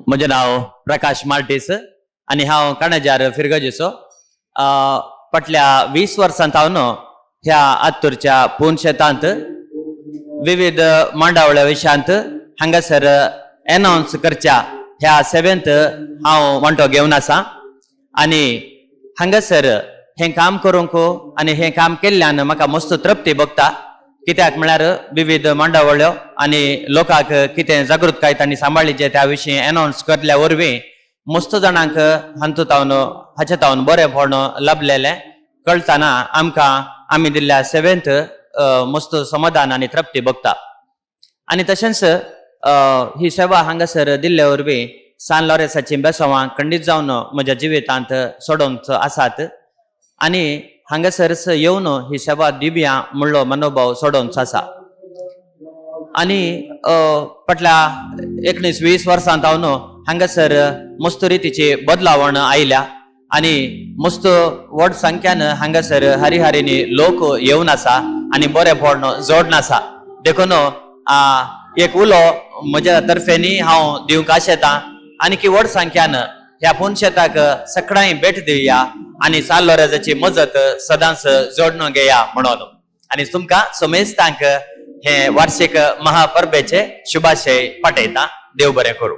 म्हजें नांव प्रकाश मार्टीस आनी हांव काणजार फिरगजेचो. फाटल्या 20 वर्सां थावन ह्या आत्तूरच्या पून शेतांत विविध मांडावळ्या विशयांत हांगासर एनावन्स करच्या ह्या सेवेंत हांव वांटो घेवन आसा. आनी हांगासर हें काम करूंक आनी हें काम केल्ल्यान म्हाका मस्त तृप्ती भोगता, कित्याक म्हळ्यार विविध मांडावळ्यो आनी लोकांक कितें जागृतकाय तांणी सांबाळिचें त्या विशीं एनावन्स करल्या वरवीं मस्त जाणांक हातूंत हाचे तावन बरेंपण लाभलेलें कळटाना आमकां आमी दिल्ल्या सेवेंत मस्त समाधान आनी तृप्ती भोगता. आनी तशेंच ही सेवा हांगासर दिल्ले वरवीं सान लॉरेसाचीं बेसवां खंडीत जावन म्हज्या जिवितांत सोडोवंक आसात आनी हांगासरच येवन ही सेवा दिवया म्हणलो मनोभाव सोडोवंक आसा. आनी फाटल्या 19-20 वर्सां थावन हांगासर मस्त रितीची बदलावण आयल्या आनी मस्त व्हड संख्यान हांगासर हरिहरीनी लोक येवन आसा आनी बरेंपण जोडून आसा. देखून एक उलो म्हज्या तर्फेनी हांव दिवंक आशेतां आनी की व्हड संख्यान ह्या पुनशेताक सगळ्यांनी भेट दिवया आनी सान लोरेजाची मजत सदांच जोडून घेया म्हणून आनी तुमकां समेस्तांक हे वार्षिक महापरबेचे शुभाशय पाठयता. देव बरें करूं.